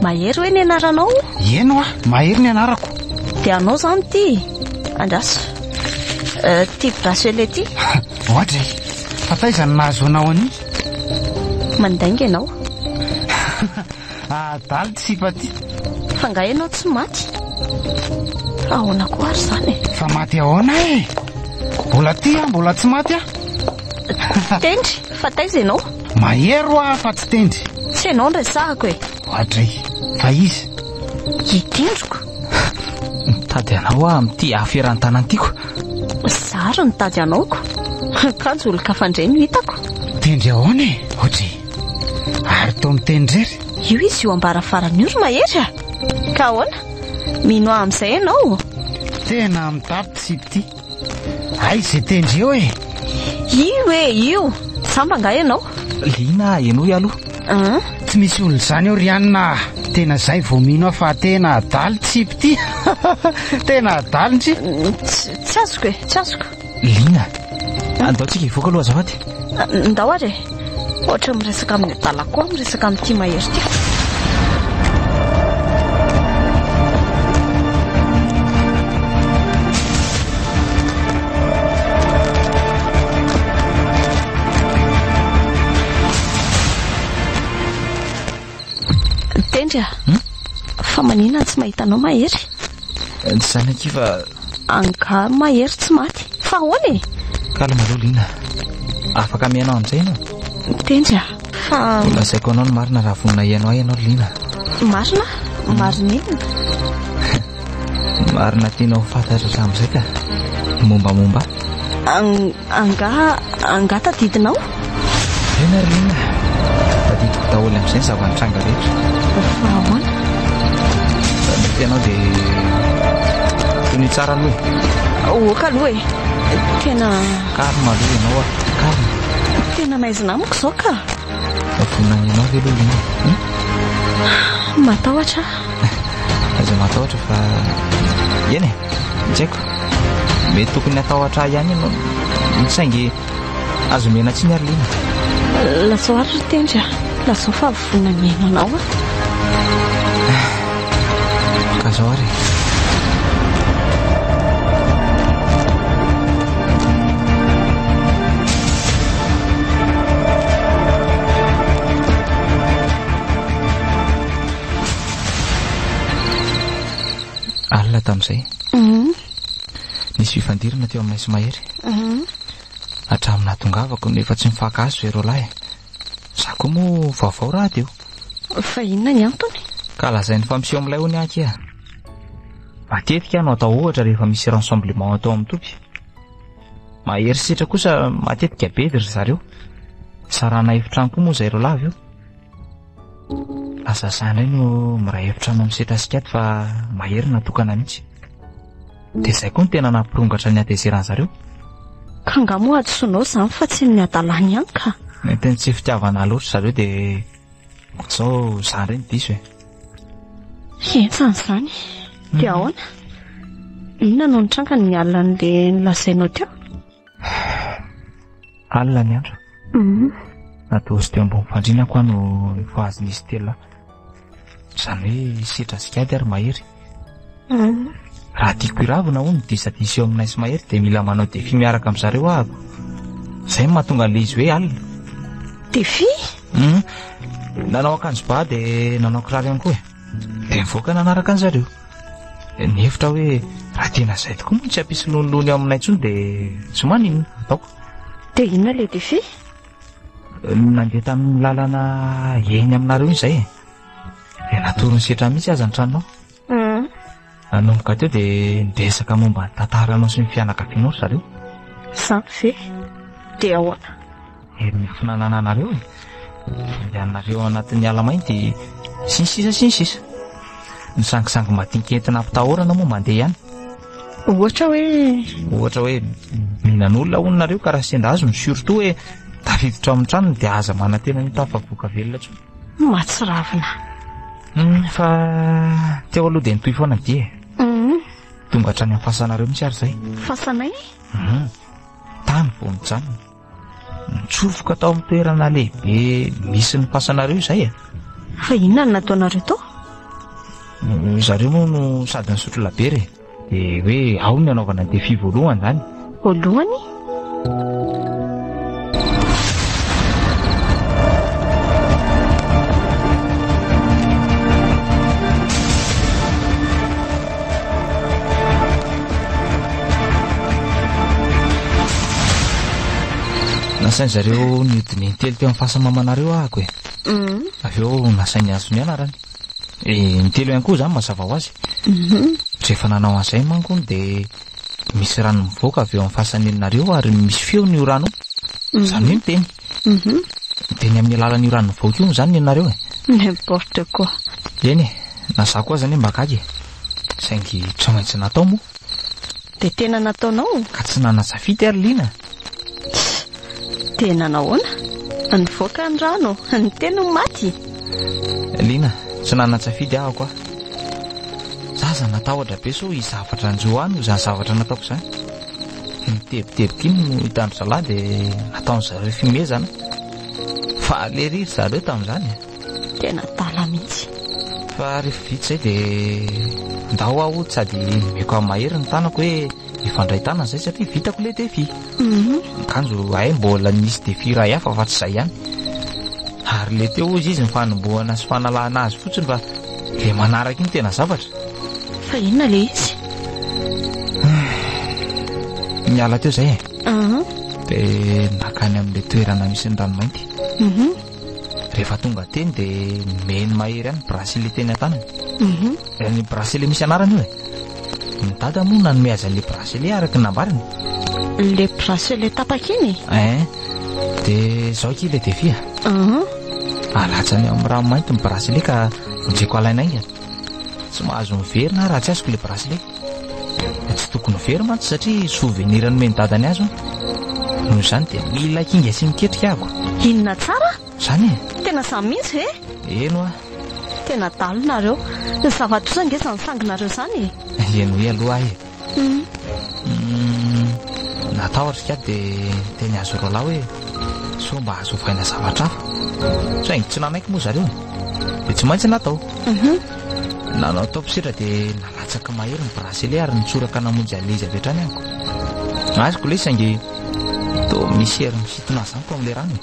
Mahery hoe ny anaranao? Eny hoa, Mahery ny anarako. Dia anao izany ity? Andraso. Ity bracelet ity? Ohatra e! Fa taiza no nahazoanao an'iny? Mandainga ianao. Adala ity sipa ity. Fa angaha ianao tsy maty? Fa ahoana koa ary izany e? Fa maty ahoana e? Mbola aty aho, mbola tsy maty aho. Tendry, fa taiza ianao? Mahery hoa fa tsy tendry. Tsy ianao no resahako e. Oadray, fa iza? I Tendriko. Mitady anao aho amin'ity aferan-tanana tiako. Za ary nitady anao ko. Kanjo olon-kafa indray no hitako. Tendry ahoana e? Oadray. Ary toa miteny irery. Io izy io ambaravarana io ry Mahery a! Ka ahoana? Mino ahy amin'izay ianao? Tena mitapy ity sipa ity. Aiza izay tendry eo e? Io e, io! Samba angaha ianao? Liana, henoy aloha. An? Tsy misy olona izany eo ry anona a! Tena izay vao mino aho fa tena adala ity sipa ity. Tena adala ndry. Tsy azoko e, tsy azoko. Liana, andao tsika hivoaka aloha azafady. Ndao ary e. Ohatra miresaka amin'ny adala koa aho miresaka amin'ity mahery ity. Tendry a! Hmm? Fa maninona tsy mahita anao Mahery? Tsy izany akia fa... Angaha Mahery tsy maty? Fa ahoana e? Calme aloha Lina. Afaka mihaino amin'izay ianao? Tendry a! Fa... Holazaiko anao ny marina raha vonona hihaino ahy ianao ry Lina. Marina? Marina inona? Marina tianao ho fantatra hatramin'izay ka. Mombamomba ahy. Angaha, angaha tadidinao? Eny ary Lina. Tadidiko daholo amin'izay ny zava-nitranga rehetra. Fa ahoana? Raha mety ianao dia tony tsara aloha e. Oka aloha e. Tena... Calme aloha ianao a. Calme. Tena maizina amiko izao ka. Vonona ny anao ve aloha Lina? Hmm? Matahotra aho. Aza matahotra fa... Eny e, tsy haiko. Mety tokony hatahotra ahy ihany ianao. Saingy azo omena tsiny ary Lina. Lazao ary ry Tendry a. Lazao fa vonona ny hihaino anao aho. Ka zao ary e. Alina tamin'izay. Mhm. Nisy fifandirana teo aminay sy Mahery. Mhm. Hatramin'ny nahatongavako no efa tsy mifankahazo izay roalahy. Za koa moa vaovao rahateo. Fa inona ny antony? Ka lazainy fa miseho milay hono aho akia. Matetika aho no atao ohatra rehefa misy rassemblement atao amin'ny toby. Mahery setra kosa matetika bedy ry zareo. Sarahana efitrano koa moa izay roalahy avy eo. Lasa za indray no miray efitrano amin'ny setra sy katy fa mahery natokana mihitsy. Dia izay koa no tena nampirongatra ny hatezeran zareo. Ka angaha moa hadisoanao izany fa tsy ny hadalany ihany ka. Mety ny tsy fitiavana loatra zareo dia zao za indray no diso e. Henjana izany. Dia ahoana? Inona no nitranga ny alina an'ilay nolazainao teo? Alina ny andro. Natory teo ambony fandriana aho no nifohazin'izy telo lahy. Izany hoe setra sy kiady ary mahery. Raha tiako hiravona hono ny disadisa eo aminay sy Mahery dia mila manao défi miaraka amin-dry zareo ahako. Izay no mahatonga an'ilay izy hoe alina. Défi? Nanao akanjo ba dia nanao kiraro ihany koa e. Dia nivoaka nanaraka an-dry zareo. Nihevitra aho hoe raha tena izay tokoa moa no tsy hampisy lonilony eo aminay intsony dia tsy maninona, ataoko. Dia inona ilay défi? Nandeha tamin'ny lalana eny aminareo iny izay e. Dia natoron'i Setra mihitsy aza ny tranonao. Nanomboka teo dia niresaka momba ny tantaranao sy ny fianakavianao ry zareo. Izany ve? Dia ahoana? Hery miafina anananareo e. Andehananareo ao anatin'ny ala mainty sy ny sisa sy ny sisa. Ny sangisangy madinika entina ampitahorana moa mandeha ihany. Ohatra hoe? Ohatra hoe mihinan'olona hono nareo ka raha sendra azony surtout hoe tafiditra ao amin'ny tranony dia aza manantena ny ho tafavoaka velona intsony. Mahatsiravina. Fa teo aloha dia nitohy foana ny dia e. Tonga hatrany amin'ny fasanareo mihitsy ary izay. Fasanay? Tany vao nijanona. Nitsofoka tao amin'ny toerana lehibe misy ny fasanareo izay e. Fa inona no nataonareo tao? Zareo moa no sady nisotro labiera e. Dia hoe ao ny hanaovana défi voalohany izany. Voalohany? Nasain-dry zareo nihodina intelo teo amin'ny fahasamamanareo ahako e. Avy eo nasainy azo ny anarany. E, intelo ihany koa izany mazava ho azy. Rehefa nanao an'izay manko hono dia misy rano mivoaka avy eo amin'ny fahasaneninareo ary misy feony io rano io. Izany hoe miteny. Miteny amin'ny alalan'io rano mivoaka io izany nenareo e. N'importe quoi. Eny e, na za koa aza anie mba gaga e. Saingy tsy maintsy natao moa. Dia tena nataonao? Ka tsy nanasafidy ary Lina. Tss! Dia nanahoana? Nivoaka ny rano, niteny ny maty? Lina, tsy nanan-tsafidy aho koa. Za aza natahotra be sao hisy zavatra hanjo ahy noho izany zavatra nataoko izany. Nitebiteboka iny no hitan-dry zalahy dia nataon-dry zareo fihomehezana. Faly ery ry zareo tamin'izany e. Tena adala mihitsy. Fa rehefa vita izay dia ndao aho sady nomeko an'i Mahery ny tanako hoe hifandray tanana izay satria vitako ilay défi. Kanjo hay mbola nisy défi iray hafa fa tsy izay ihany. Ary ilay teo hozy izy ny fanombohana sy fanalana azy fotsiny fa ilay manaraka iny tena zavatra. Fa inona ilay izy? Niala teo izay e. Dia nankany amin'ilay toerana misy ny ranomainty. Rehefa tonga teny dia nomeny mahery ihany ny bracelet teny an-tanany. Ny bracelet misy anarana io e. Ny dada moa nanome azy an'ilay bracelet araka ny nambarany. Ilay bracelet tapaka iny? Eh. Dia izao akia ilay défi a. Alatsany amin'ny rano mainty ny bracelet ka vonjeko alaina haingana. Tsy mahazo miverina aho raha tsy azoko ilay bracelet. Tsy tokony ho very mantsy satria souvenir nomen'i dadany azy hono. Noho izany dia mila kinga sy miketrika ako. Inona tsara? Izany e. Tena izany mihitsy ve? Eny hoa. Tena adala nareo. Ny zava-doza ange izany sanginareo izany e. Henoy aloha ahy e. Natahotra ika dia niteny azy roalahy hoe sao mba azo ovaina zavatra hafa. Saingy tsy nanaiky moa zareo. Dia tsy maintsy natao. Nanao top sira dia nalatsaka mahery ny bracelet ary nitsoraka namonjy an'ilay izy avy hatrany amiko. Azoko ilay izy saingy toa misy hery misintona azy izany tao amin'ilay rano e.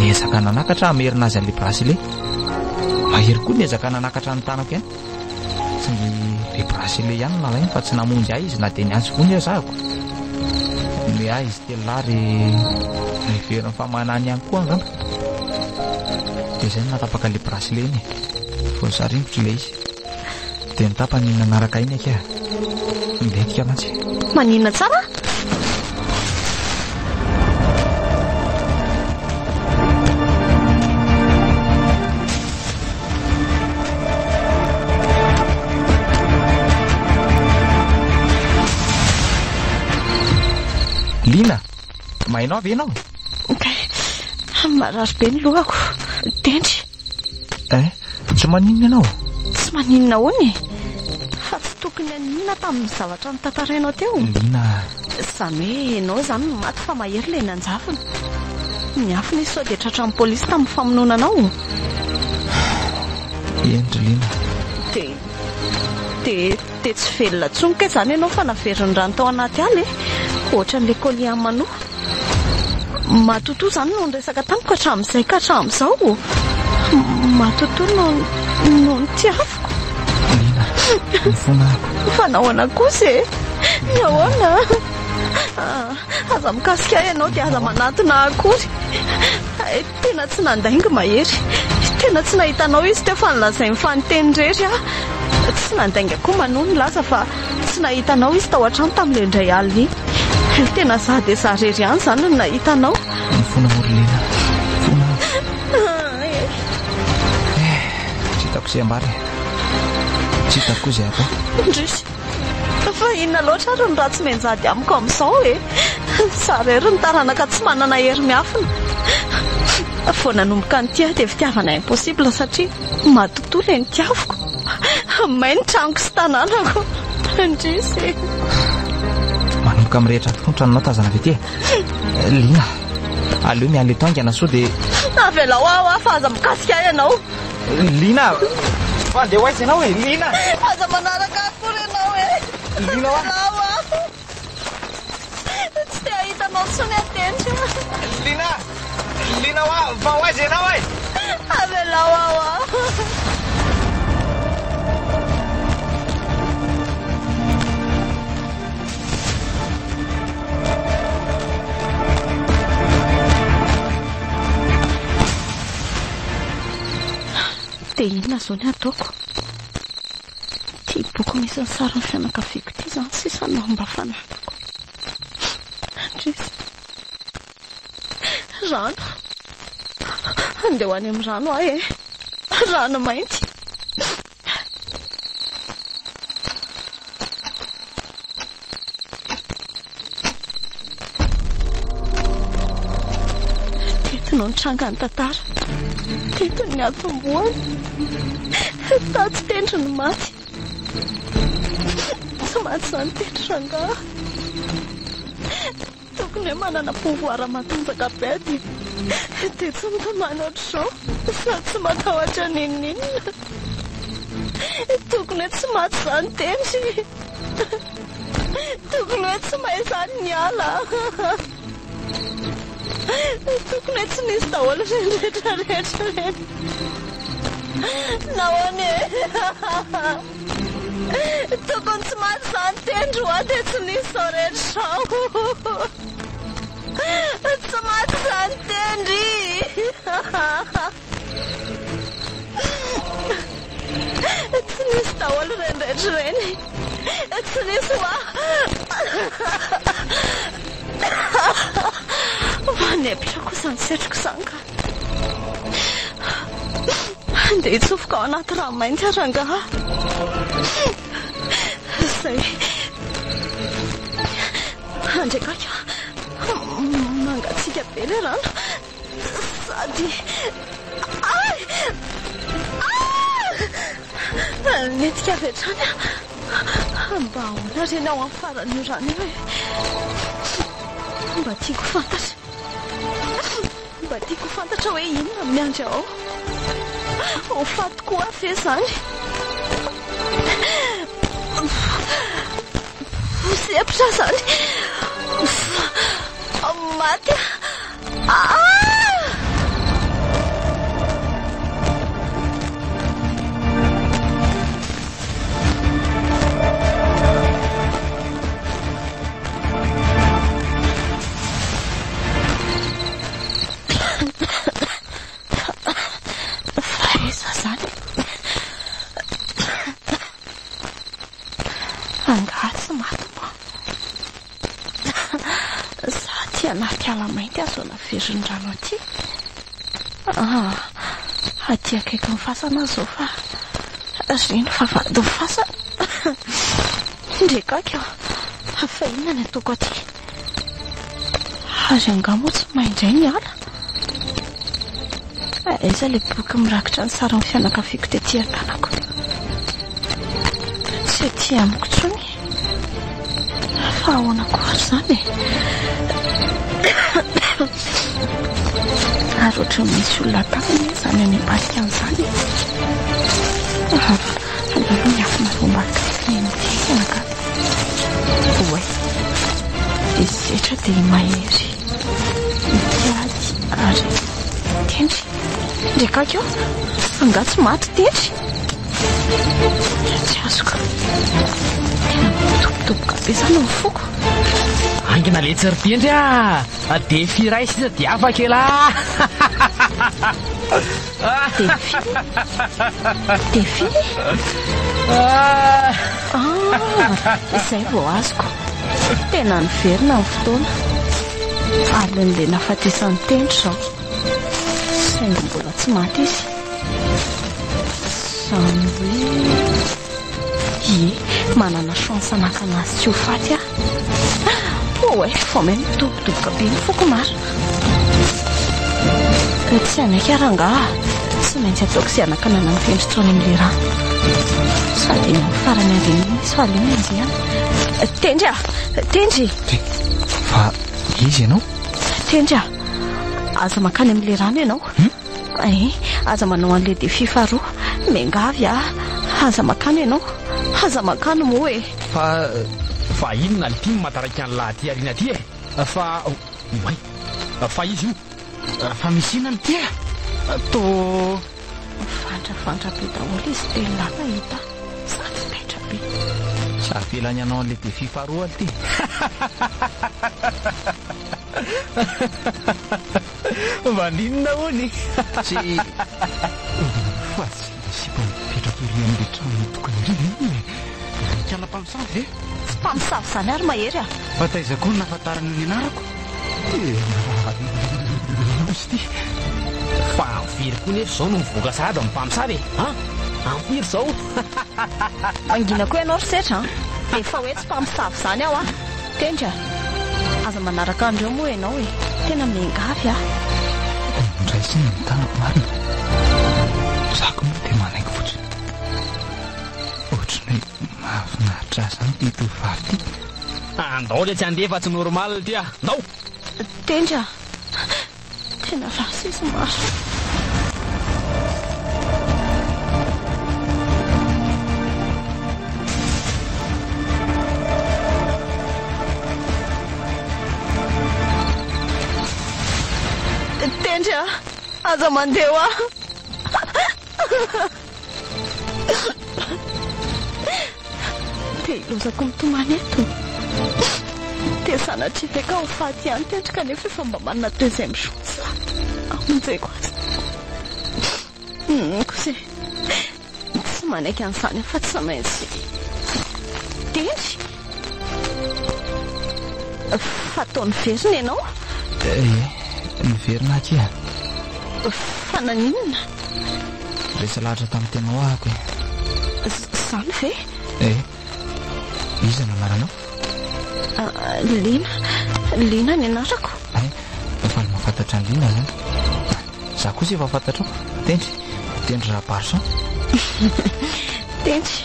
Niezaka nanakatra hamerina azy an'ilay bracelet. Mahery koa niezaka nanakatra ny tanako ihany. Saingy ilay bracelet ihany no nalainy fa tsy namonjy ahy izy na dia niantso vonjy aza ahako. Ny ahy izy telo lahy ry niverina fa manany ihany koa angamba. Dia izay no nahatapaka ilay bracelet iny e. Voasaringotra ilay izy. Dia ny tapany nanaraka iny akia. Nilentika mantsy. Maninona tsara? Lina, mahaino ahy ve ianao? Kay, marary be ny lohako. Tendry. Eh, tsy maninona ianao? Tsy maninona ahoana e? Fa tsy tokony haninona tamin'ny zavatra notantarainao teo. Lina. Izany hoe ianao izany no maty fa mahery ilay nanjavona. Niafina izy sao dia tratran'ny polisy tamin'ny famonoana anao. Eny ry Lina. Dia, dia, dia tsy velona intsony kay izany ianao fa naverin'ny rano tao anaty ala e! Ohatran'ilay colis an'i Manoa. Matotoa izany no niresaka tamiko hatramin'izay ka hatramin'izao. Matotoa no, no nitiaviko. Lina, mifona aho. Fa nahoana kosa e? Nahoana? Aza mikasika ahy ianao dia aza manatona ahy akory. Tena tsy nandainga Mahery. Tena tsy nahita anao izy teo fa nolazainy fa niteny irery aho. Tsy nandainga koa Manoa nilaza fa tsy nahita anao izy tao an-trano tamin'ilay indray alina iny. Tena izaho dia izaho irery ihany izany no nahita anao. Mifona moa ry Lena. Mifona aho. Eh, tsy hitako izay ambara e. Tsy hitako koa izay atao. Indrisy. Fa inona loatra ary ny ratsy mianjady amiko amin'izao e? Izaho irery no taranaka tsy manana hery miafina. Vao nanomboka nitia aho dia fitiavana impossible satria matotoa ilay nitiaviko. May ny tranoko sy tanànako. Indrisy e! Manomboka mirehitra tokoa ny tranonao tazana avy ety e. Lina, aleo miala eto haingana sao dia... Avelao aho aho fa aza mikasika ahy ianao. Lina, fa andeha ho aiza ianao e? Lina! Aza manaraka ahy akory ianao e! Lina hoa! Avelao aho! Tsy te hahita anao intsony aho Tendry a! Lina! Lina hoa! Fa ho aiza ianao e? Avelao aho aho! Dia inona izao ny hataoko? Ity boky misy ny sarin'ny fianakaviako ity izany sisa no mba fananako. Indrisy. Rano. Andeha ho any amin'ny rano aho e. Rano mainty. Teto no nitranga ny tantara. Teto no niantombohany. Tato Tendry no maty. Tsy maty izany Tendry rangahy. Tokony hoe manana pouvoir matanjaka be dia dia tsy mitomany ohatr'izao sady tsy matahotra n'inon'inona. Tokony hoe tsy maty izany Tendry. Tokony hoe tsy may izany ny ala. Tokony hoe tsy nisy daholo ireny rehetra rehetra ireny. Nahoana e? Tokony tsy maty izany Tendry hoa dia tsy nisy izao rehetra izao. Tsy maty izany Tendry. Tsy nisy daholo ireny rehetra ireny. Tsy nisy hoa. Manepitra koa izany setroka izany ka. Andeha hitsofoka ao anaty rano mainty aho rangahy. Izay. Andriakaka. Mangatsiaka be ilay rano. Sady. Ay! Ah! Nilentika avy hatrany aho. Mba ahoana re ny ao amin'ny faran'io rano io e? Mba tiako ho fantatra. Mba tiako ho fantatra hoe inona no miandry ao. Ho faty koa aho ve izany? Misempotra izany. Maty aho. Ah! Fa aiza izany? Angaha tsy maty moa? Za aty anaty ala mainty aho zao naverin'ny rano aty. Ah, aty akaikin'ny fasana aho zao fa ry ny vavahadin'ny fasana. Ndry gaga aho. Fa inona ny ataoko aty? Ary angaha moa tsy mahay indray ny ala? Aiza ilay boky mirakitra ny sarin'ny fianakaviako tety an-tanako? Tsy aty amiko intsony. Fa ahoana koa ary izany e? Ary ohatran'ny misy olona tanana izany any ambadika an'izany e. Aleo aloha miafina ao ambadika ny dingana ka. Oay. Isetra dia mahery. Mikiady ary tendry. Ndrekako io. Angaha tsy maty tendry? Tsy azoko. Tena midobodoboka be izany ny foko. Haingana letsy ry tendry ah! Défi iray sisa dia afaka elah! Défi? Défi? Ah, izay vao azoko. Tena niverina ny fotoana. Alin'ilay nahafatesan'i Tendry izao. Saingy mbola tsy maty izy. Izany hoe... Ie, manana chance hanakana azy tsy ho faty aho. Oay, vao may midobodoboka be ny foko marina. Tsy hanaiky aho rangaha. Tsy maintsy ataoko izay hanakanana ny tendry tsy ho any amin'ilay rano. Sady eny amin'ny farany avy eny izy fa aleo enjehina. Tendry ah! Tendry! Fa iza ianao? Tendry ah! Aza mankany amin'ilay rano ianao. Eh, aza manao an'ilay défi faharoa. Miangavy aho. Aza mankany ianao. Aza mankany moa e. Fa Fa inona l'ty no mahataraika an'lah aty aoriana aty e? Fa oay. Fa izy io. Fa misy inona ity e? Tô. Mivandravandra be daholo izy telo lahy nahita ahy. Sady taitra be. Tsy avelany hanao an'ilay défi faharoa l'ty. Maninona hono e? Tsy. Fa tsy ilay sipa mipetraka ery amin'ilay trano mitokana ery ve io e? Ikala mpamosavy ve? Tsy mpamosavy izany ary Mahery a! Fa taiza koa no nahafantarany ny anarako? Tena raha loza ity. Fa firy koa nefa izao no mivoaka sahady amin'ny mpamosavy e? An? Ampiry izao? Mangina koa ianao ry Setra an! Efa hoe tsy mpamosavy izany aho an! Tendry a! Aza manaraka an'ireo moa ianao e! Tena miangavy aho. Noraisiny ny tanako marina. Za koa moa dia manaiky fotsiny. Ohatran'ny hoe mahafinaritra ahy izany ity tovovavy ity. Andao re tsy handeha fa tsy normal ity a! Ndao! Tendry a! Tena lasa izy marina. Tendry a! Aza mandeha hoa! Dia ilozako mitomany eto. Dia sanatria ve ka ho faty ihany Tendry kanefa efa mba manana deuxième chance hamonjeko azy. Kosa e, tsy manaiky an'izany aho fa tsy maintsy Tendry. Fa toa niverina ianao? Ie, niverina aho akia. Fa naninona? Resy lahatra tamin'ny tenao ahako e. Izany ve? Eh, iza no anaranao? Lina, Lina ny anarako. Hay, faly mahafantatra an'i Lina zany. Za kosa efa fantatrao. Tendry, Tendry Rabarison. Tendry,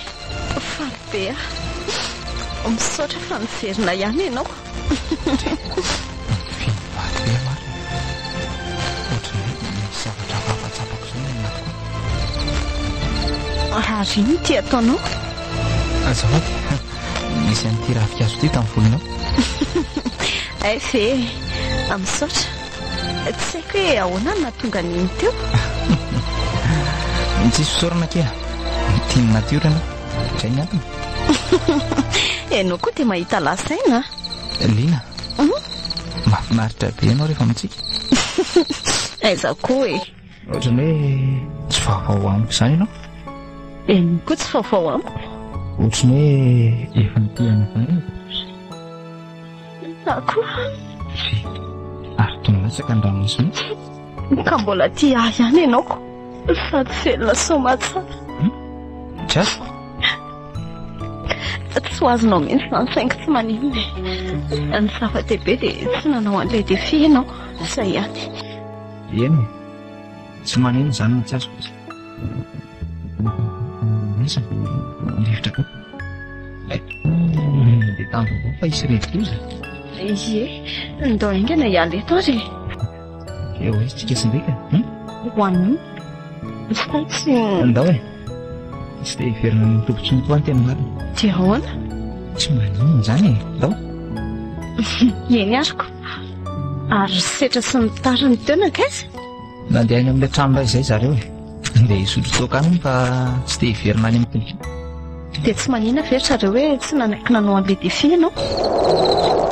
faly be aho. Misaotra fa niverina ihany ianao. Feno vato be marina. Ohatran'ny hoe misy zavatra hafahafa tsapako izany any anatiko any. Ary inona ity ataonao? Azafady, nisy an'ity ravinkazo ity tamin'ny volonao. Hay ve e! Misaotra. Tsy haiko hoe ahoana no nahatonga an'iny teo. Tsisy fisaorana akia. Tia ny natiora ianao. Izay ny antony. Ianao koa dia mahita lazaina a! Lina, mahafinaritra be ianao rehefa mitsiky. Aiza koa e! Ohatran'ny hoe tsy vaovao amiko izany ianao. Ianao koa tsy vaovao amiko. Ohatran'ny hoe efa nitia anao izany aho. Izaho koa. Ve, ary toa nilatsaka ny ranomaso mihitsy. Ka mbola tia ahy ihany ianao. Sady velona soamatsara. Tsy azoko. Tsy Tsy ho azonao mihitsy izany saingy tsy maninona e. Ny zava-dehibe dia tsy nanao an'ilay défi ianao, izay ihany. Eny e. Tsy maninona izany no tsy azoko. Aiza? Ny rivotra koa. Dia tamin'ny vaovao fa hisy rivodoza. Ie, ndao haingana hiala eto ary e. Eo aiza tsika sy Ndreka? Hum? Ho an'inona? Sa tsy... Ndao e. Tsy te hiverina any amin'ny toby intsony koa aho ny tena marina. Dia ahoana? Tsy maninona izany e. Ndao. Eny ariko. Ary setra sy ny tariny teo nankaiza? Nandeha any amin'ilay trano iray izay zareo e. Ndeha hisotro toaka any hono fa tsy te hiverina any amin'ny toby. Dia tsy manina ve ry zareo hoe tsy nanaiky nanao an'ilay défi ianao?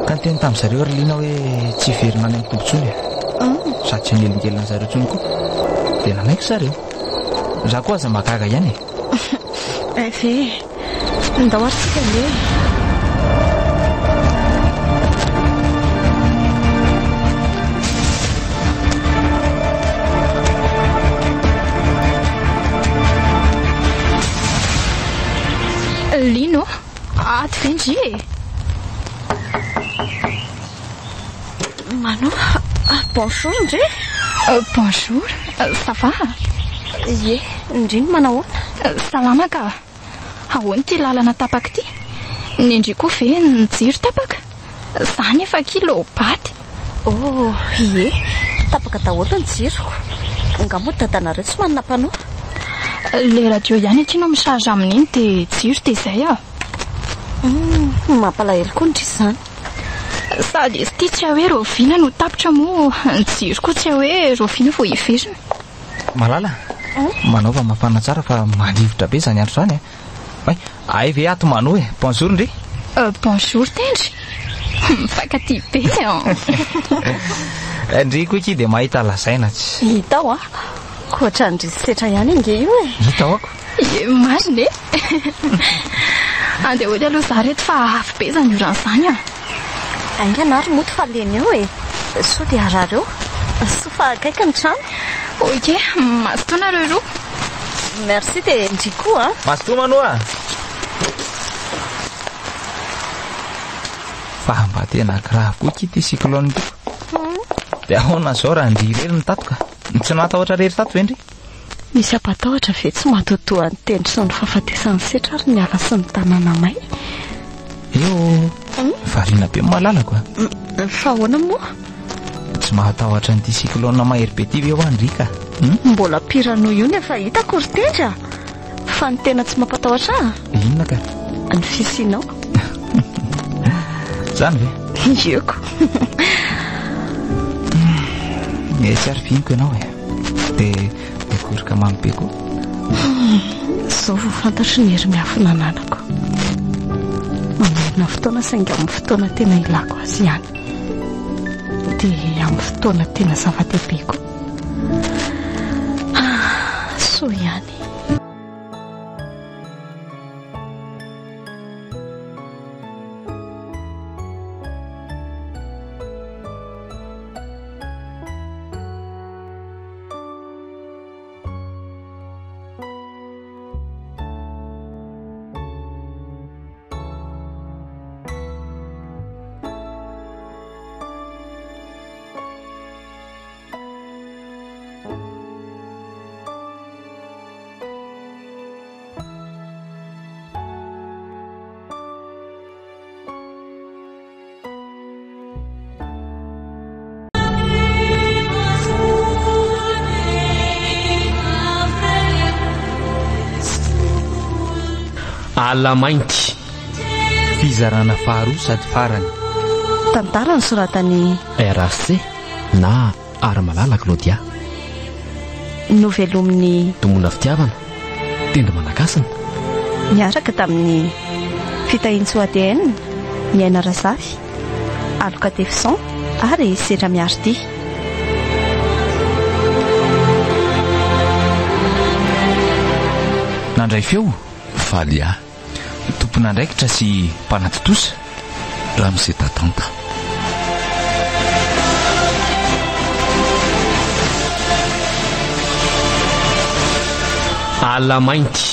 Ka niteny tamin-dry zareo ry Lina hoe tsy hiverina any amin'ny toby intsony e. Sady tsy hanelingelina an-jareo intsony koa. Dia nanaiky zareo. Za koa aza mahagaga ihany e. Hay ve e. Ndao ary tsika andeha e. Lino, ato ve ndry e? Mano, bonjour ndry. Bonjour, ça va? Ie, ndry no manahoana? Salama ka. Ahoana ity lalana tapaka ity? Ny ndry koa ve ny jiro tapaka? Za nefa akia lô baty. Oh ie, tapaka daholo ny jiroko. Nga moa dadanareo tsy manana panneau? Le radio ihany akia no mi-charge amin'iny dia jiro dia izay ah. Hum, mampalahelo koa ndry izany. Sady izy ity tsy hay hoe rahoviana no tapitra moa ny jiro koa tsy hay hoe rahoviana vao hiverina. Malala, manaova mafana tsara fa mandrivotra be izany andro izany a. Hay, hay ve ato Mano e. Bonjour ndry. Bonjour Tendry. Mifankatia be an. Ndry koa akia dia mahita lazaina tsy. Hita ao a. Ohatran'ny setra ihany ange io e. Hita ao ako. Ie, marina e. Andeha hody aloha za reto fa avy be izany orana izany an. Haingana ary mody fa lena eo e. Soa dia harary eo. Soa fa akaiky ny trano. Ok, mazotoa nareo roa. Merci dia ndry koa an. Mazotoa Mano a! Fa mba tena grave koa ity cyclone ity ko. Dia ahoana izao raha ndry irery no tato ka? Tsy natahotra irery tato ve ndry? Misy hampatahotra ve tsy matoatoa ny tendry sy ny fahafatesan'ny setra ary ny ala sy ny tanàna may? Eo, variana be ny malalako a. Fa ahoana moa? Tsy mahatahotra an'ity cyclone mahery be ity ve hoa ndry ka? Mbola pire noho io ny efa hitako ry tendry a! Fa ny tena tsy mampatahotra ahy? Inona ka? Ny fisianao. Izany ve? Ieko. Tsy ary fihiniko ianao e. Dia bekoroka mamy be koa. Izao vao fantatro ny hery miafina ananako. Mamerina fotoana saingy amin'ny fotoana tena ilako azy ihany. Dia amin'ny fotoana tena zava-dehibe koa. Ah, soa ihany. Ala mainty. Fizarana faharoa sady farany. Tantara nosoratan'i. RAC na Harimalala Claudia. Novelomin'i. Domona Fitiavana, Tendry Manakasina. Niaraka tamin'i Fitahiantsoa ADN, Niaina Razafy, Aloka Tefison ary Sedra Miaridia. Nandray feo, Faly ahy. Tompon'andraikitra sy mpanatontosa. Ramose Tatanta. Ala mainty.